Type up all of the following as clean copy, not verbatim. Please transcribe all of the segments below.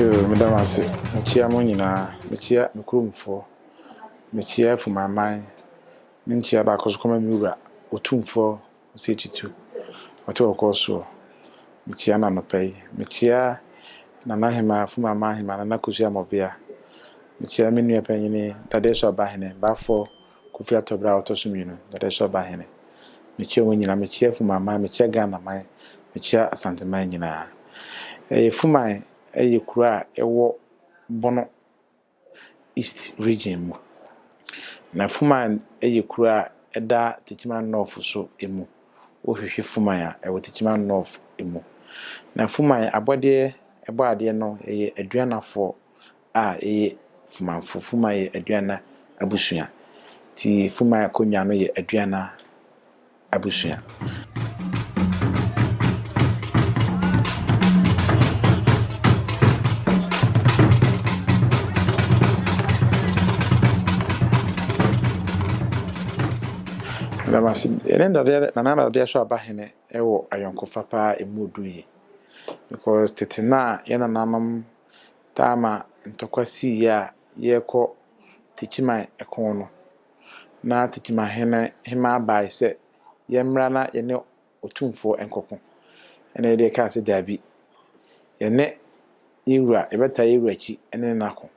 Yoo, meda mo ase. Mekyia mo nyinaa. Mekyia me kuromfoɔ. Mekyia Afumaman. Me nkyia baako so kɔma me wura, Otumfoɔ Osei Tutu. Ɔte ɔkɔɔ soɔ. Mekyia no anɔpa yi. Mekyia Nana Ahemaa, Afumaman Ahemaa, Nana Kusi Amɔbea. Mekyia me nua panyini, Dadeɛso Abahene, Bafo Kofi Atɔberɛ a ɔtɔ so mmienu, Dadeɛso Abahene. Mekyia wɔn nyinaa. Mekyia Afumaman, mekyia Ghanaman, mekyia Asanteman nyinaa. Ɛyɛ Fuman yɛ kuro a ɛwɔ Bono East Region mu. Na Fuman yɛ kuro a ɛda Techiman North so mu. Wohwehwɛ Fuman a, ɛwɔ Techiman North mu. Na Fuman abɔdeɛ ɛbɔ adeɛ no yɛ Aduanafoɔ a ɛyɛ Fumanfo. Fuman yɛ Aduana abusua. Nti Fuman akonnwa no yɛ Aduana abusua. Meda Yɛne dadeɛ Nana Dadeɛ so Abahene wɔ ayɔnkofa paa emu odu yie. Because tete no a yɛn nananom taa ma ntɔkwa siiɛ a yɛrekɔ Techiman ɛko no, na Techiman hene hemaa bae sɛ yɛmmra na yɛne Otumfoɔ nkɔko. Ɛna yɛde kaa sɛ daabi, yɛne yɛwura yɛbɛtaa yɛwura akyi ne no ako.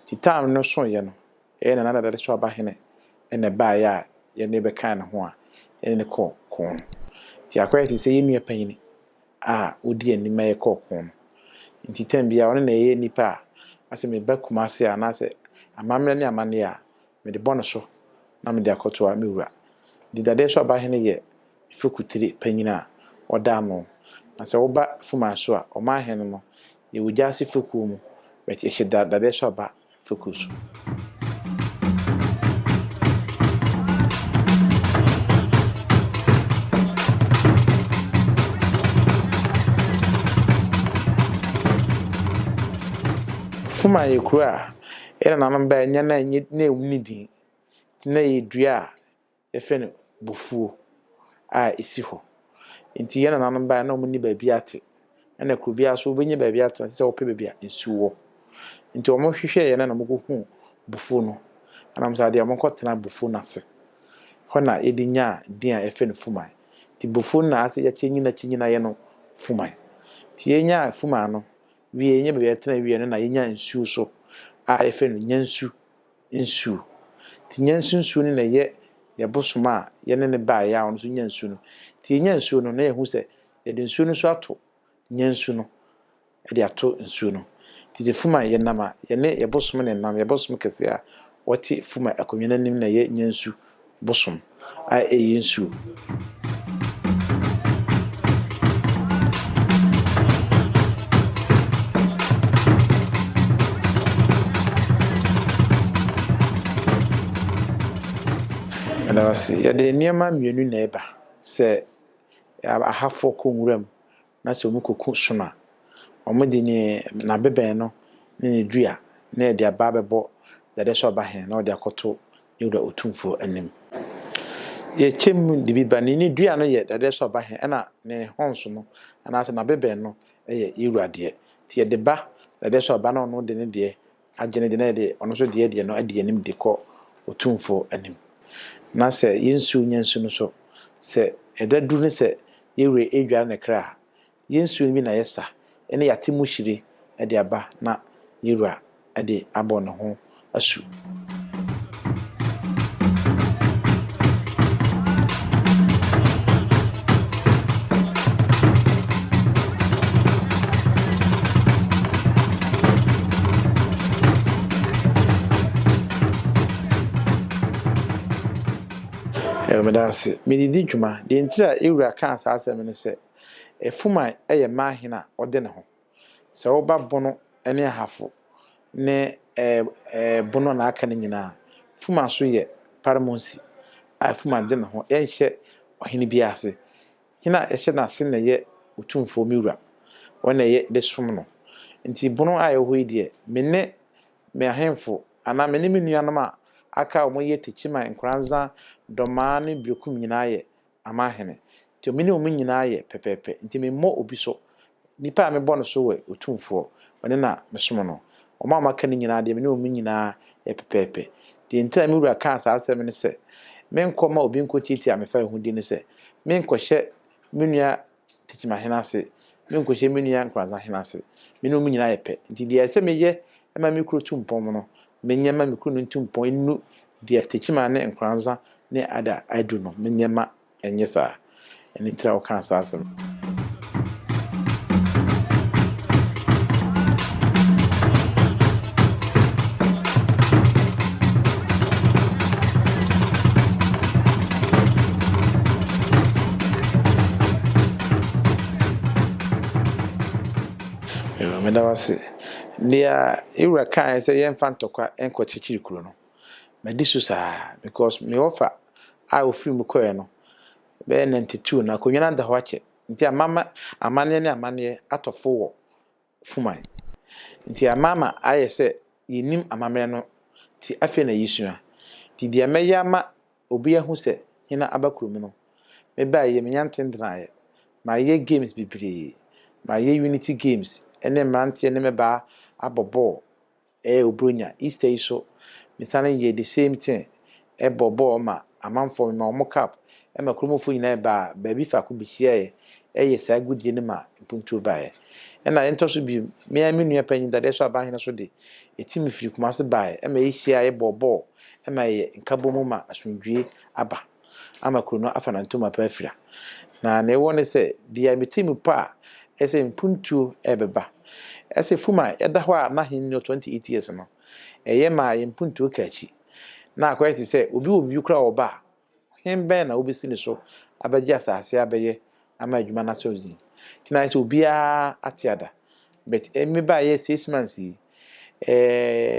Nti time no soeɛ no, ɛyɛ Nana Dadeɛ so Abahene ɛna ɛbaeɛ a yɛne bɛkaa ne ho a yɛne no kɔɔ ko no. Nti akɔyɛ te sɛ yɛn nua panyini a ɔdi anim a yɛkɔɔ ko no. Nti time biara ɔno na ɛyɛ nipa a asɛ meba Kumase a anaasɛ amammerɛ ne amanneɛ a mede bɔ no so na mede akɔtoa me wura. Nti Dadeɛ so Abahene yɛ fekutire panyin a ɔda ano. Na sɛ woba Fuman so a, ɔmanhene no, yɛwɔ gyaase fekuo mu, but yɛhyɛ Dadeɛ so Aba fekuo so. Fuman yɛ kuro a yɛn nananom baeɛ nyɛ na ɛnyɛ na ɛmu ne din. Nti na ɛyɛ dua a yɛfrɛ no bofuo a ɛsi hɔ. Nti yɛn nananom baeɛ na wɔnni baabi ate. Ɛna kuro biara so wobɛnya baabi atena sɛ wopɛ baabi a nsuo wɔ. Nti wɔn hwehwɛeɛ no na wɔkɔhuu bofuo no. Ɛna wɔn sɛ adeɛ wɔnkɔtena bofuo no ase. Hɔ na yɛde nyaa din a yɛfrɛ no Fuman. Nti bofuo no na ase yɛakyɛ kyinyi ayɛ no Fuman. Nti yɛnyaa Fuman no wie, yɛnya baabi a yɛtena wie no na yɛnya nsuo so a yɛfrɛ no Nyansu nsuo. Nti Nyansu nsuo no na ɛyɛ yɛ bosom a yɛne ne baeɛ a ɔno nso nya nsuo no. Nti yɛnya nsuo no na yɛhu sɛ yɛde nsuo no nso ato Nyansu no, de ato nsuo no. Nti sɛ Fuman yɛnam a, yɛne yɛ bosom na ɛnam. Yɛ bosom kɛseɛ a wɔte Fuman akonnwa no anim na ɛyɛ Nyansu bosom a ɛyɛ nsuo. Meda ase. Yɛde nneɛma mmienu na ɛba. Sɛ ahafoɔ kɔ nwura mu na sɛ wɔn kɔku sono a, wɔde ne n'abebɛn no ne ne dua na yɛde aba abɛbɔ Dadeɛ so Abahene na wɔde akɔto ne wura Otumfoɔ anim. Yɛkyɛ mu de bi ba ne ne dua no yɛ Dadeɛ so Abahene ɛna ne horns no anaasɛ n'abebɛn no yɛ yɛwura deɛ. Nti yɛde ba Dadeɛ so Aba na ɔno de ne deɛ agye ne deɛ na yɛde ɔno nso deɛ deɛ no adi anim de kɔ Otumfoɔ anim. Na sɛ yɛnsuo nya nsu no so, sɛ ɛda duru ne sɛ yɛwura edware ne kra a, yɛnsuo no bi na yɛsa ɛne yɛate mu hyire de aba na yɛwura de abɔ ne ho asu. Meda ase. Mede di dwuma. Deɛ nti a ewura kaa saa asɛm no sɛ, Fuman yɛ manhene a ɔde ne ho. Sɛ woba Bono ne Ahafo ne Bono na aka no nyinaa, Fuman so yɛ Paramonsi a Fuman de ne ho. Yɛnhyɛ ɔhene bi ase. Hene a yɛhyɛ n'ase na ɛyɛ Otumfoɔ me wura. Wɔn na ɛyɛ de som no. Nti Bono a ɛwɔ hɔ yi deɛ, me ne me ahemfo anaa me ne me nuanom a aka a wɔyɛ Techiman, Nkoranza, Dɔmaa ne Berekum nyinaa yɛ amanhene. Nti me ne wɔn nyinaa yɛ pɛpɛɛpɛ. Nti memmɔ obi so. Nipa a mebɔ no so wɔ Otumfoɔ. Ɔno na mesom no. Wɔn a wɔaka no nyinaa deɛ, me ne wɔn nyinaa yɛ pɛpɛɛpɛ. Deɛ nti a me wura kaa saa asɛm ne sɛ, menkɔ ma obi nkɔtiatia me fawohodie ne sɛ, menkɔhyɛ me nua Tekyemahene ase, menkɔhyɛ me nua Nkoranzahene ase. Me ne wɔn nyinaa yɛ pɛ. Nti deɛ ɛsɛ meyɛ ma me kuro tu mpɔn no, menyɛ ma me kuro no ntu mpɔn nnu deɛ Tekyema ne Nkoranza ne ada adu no, menyɛ ma ɛnyɛ saa. Ɛno nti na wɔkaa saa asɛm no. Meda wo ase. Deɛ yɛwura kaeɛ sɛ yɛmfa ntɔkwa nkɔkyekyere kuro no, madi so saa because me wɔfa a ɔfiri mu kɔeɛ no, bɛyɛ 92 no, akonnwa no ada hɔ akyɛ. Nti amama amanneɛ ne amanneɛ atɔ fo wɔ Fuman. Nti ama ama ayɛ sɛ yɛnnim amammerɛ no nti afei na yɛsua. Nti deɛ mɛyɛ ama obi ahu sɛ hena aba kurom no, mebaeɛ menya ntentenaeɛ. Mayɛ games bebree. Mayɛ unity games ne mmeranteɛ ne mmabaa abɔ bɔɔl. Ɛyɛ Oburonya. Easter yi so, mesane yɛɛ the same thing bɔɔ bɔɔl ma amanfoɔ, mema wɔn cup ma kuromfoɔ nyinaa baa baabi faako bɛhyiaeɛ yɛ saa agodie no ma mpuntuo baeɛ. Ɛna ɛntɔ so bio, me ara me nua panyin Dadeɛ so Abahene so de, ɛtim firi Kumase baeɛ ma yɛhyiaeɛ bɔɔ bɔɔl ma ɛyɛ nkabom ma asomdwoeɛ aba ama kuro no afa n'antoma pa afira. Na nea ɛwɔ ne sɛ, deɛ me tirim pɔ a ɛyɛ sɛ mpuntuo ɛrebɛba. Ɛsɛ fum a ɛda hɔ a n'ahenni no 28 years no, ɛyɛ maa yɛn mpuntuo ka akyi. Na akɔyɛ te sɛ obi wɔ biribi koraa a ɔba a, hen bɛn na wobɛsi ne so abɛgye asase abɛyɛ ama adwuma no asɔ dzin. Nti na ayɛ sɛ obiara ate ada. But me baeɛ 6 months yi,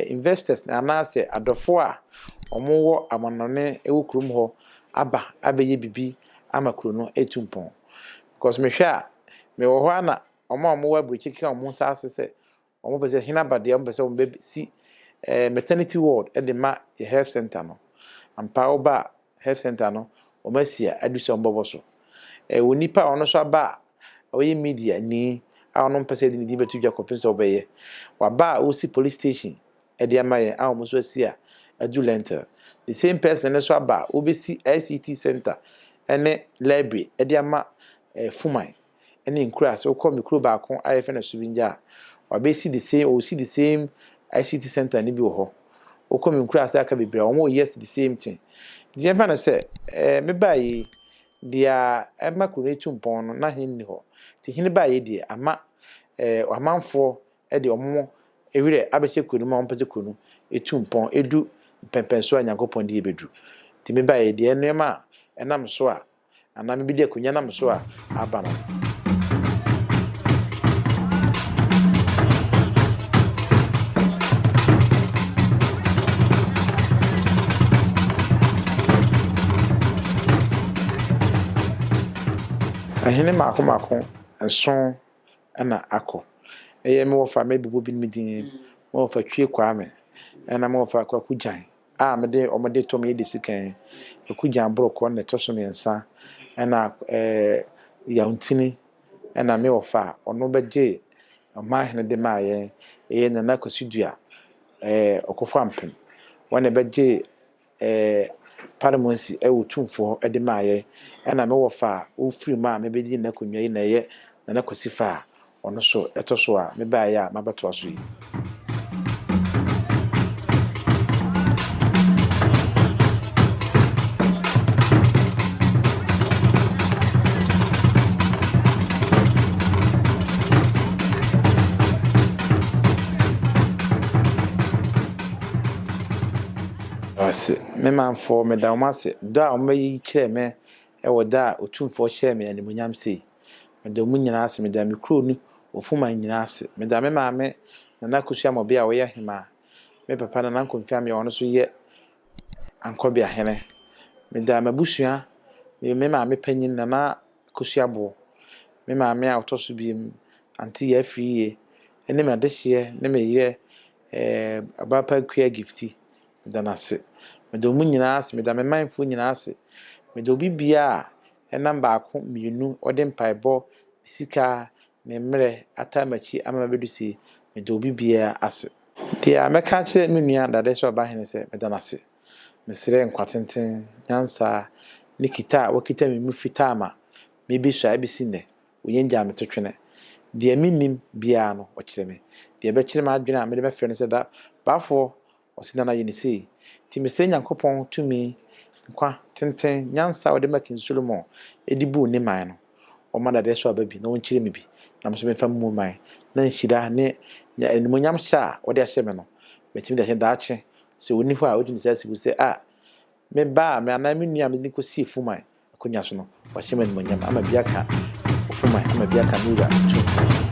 investors anaasɛ adɔfoɔ a wɔwɔ amanɔne wɔ kurom hɔ aba abɛyɛ biribi ama kuro no atu mpɔn. Because mehwɛ a, mewɔ hɔ a na wɔn a wɔwɔ aburokyi keka wɔn nsa ase sɛ wɔpɛ sɛ hene aba deɛ wɔpɛ sɛ wɔbɛsi maternity ward de ma yɛ health center no. Ampa woba a health center no wɔn asi a adu sɛ wɔbɛbɔ so. Wɔ nipa a ɔno nso aba a ɔyɛ media ni a ɔno mpɛ sɛ yɛde ne din bɛto dwa kɔpem sɛ ɔbɛyɛ. Waba a ɔresi police station de ama yɛn a wɔn nso asi a adu lentil. The same person no nso aba a ɔrebɛsi ICT center ne library de ama Fuman ne nkuraase. Wokɔ me kuro baako a yɛfrɛ no Subingya a, wabɛsi the same, ɔresi the same ICT center no bi wɔ hɔ. Wokɔ me nkuraase aka bebree a, wɔreyɛ the same thing. Nti yɛmfa no sɛ mebaeɛ yi, deɛ ɛma kuro no tu mpɔn no, na hene nni hɔ. Nti hene baeɛ deɛ, ama amanfoɔ de wɔn werɛ abɛhyɛ kuro no mu a wɔmpɛ sɛ kuro no tu mpɔn, ɛdu mpɛmpɛnsoɔ a Nyankopɔn de yɛbɛduru. Nti mebaeɛ deɛ nneɛma a ɛnam so a anaa mebɛdi akonnwa nam so a aba no. Ahene mmaako mmaako nson na akɔ. Ɛyɛ me wɔfa mɛbobɔ binom din, me wɔfa Twie Kwame, ɛna me wɔfa Kwaku Gyan a mede wɔn de to me de si kan. Kwaku Gyan Borɔkɔ na ɛtɔ so mmiɛnsa, ɛna Yaw Ntini, ɛna me wɔfa a ɔno bɛgyee ɔmanhene de maa yɛn, ɛyɛ Nana Kwasi Dua, Ɔkofo Ampem. Wɔn na ɛbɛgyee Paramountcy wɔ Tumfoɔ hɔ de maa yɛn. Ɛna me wɔfa a ɔfiri mu a mebɛdi n'akonnwa yi na ɛyɛ Nana Kwasi Fa a ɔno nso ɛtɔ so a mebaeɛ a mabɛtoa so yi. Ase me manfoɔ, meda wɔn ase dɔ a wɔayi kyerɛɛ me wɔ da a Otumfoɔ hyɛɛ me animuonyam sei. Meda wɔn nyinaa ase. Meda me kuro ne Ofuman nyinaa ase. Meda me maame Nana Akosua Amɔbe a ɔyɛ hemaa, me papa Nana Nkomfi Amee a ɔno nso yɛ Ankɔbeahene. Meda m'abusua, me maame panyin Nana Akosua Boɔ, me maame a ɔtɔ so biem Aunty Yaa Afriyie ne m'adehyeɛ ne me yerɛ Abaapa Akua Gifty. Meda no ase. Meda wɔn nyinaa ase. Meda me manfoɔ nyinaa ase. Meda obi biara a ɛnam baako, mmienu, ɔde mpaebɔ, sika, ne mmerɛ ataa m'akyi ama mabɛdu sei. Meda obi biara ase. Deɛ mɛka akyerɛ me nua Dadehyeɛ Ɔbahene sɛ meda no ase. Mesrɛ nkwa tenten, nyansa ne kita a wakita me mu firi time a mebɛsua ɛbɛsi nnɛ. Ɔnyɛ ngyaa me to twene. Deɛ mennim biara no, ɔkyerɛ me. Deɛ ɛbɛkyerɛ m'adwene a mede bɛfrɛ no sɛ da baafoɔ ɔse Nana yɛ ne sei. Nti mesrɛ Nyankopɔn tumi, nkwa tenten, nyansa a ɔde ma King Solomon de buu ne man no, ɔmma Dadehyeɛ aba bi na ɔnkyerɛ me bi na me nso memfa mmu man na nhyira ne animuonyam hyɛ a ɔde ahyɛ me no, matumi de ahyɛ daakye. Sɛ ɔnni hɔ a, wotumi sɛ asi wo sɛ a me ba a me anaa me nua a mede no kɔsii Fuman akonnwa so no, wahyɛ me animuonyam ama bi aka Fuman, ama bi aka me wura Otumfoɔ.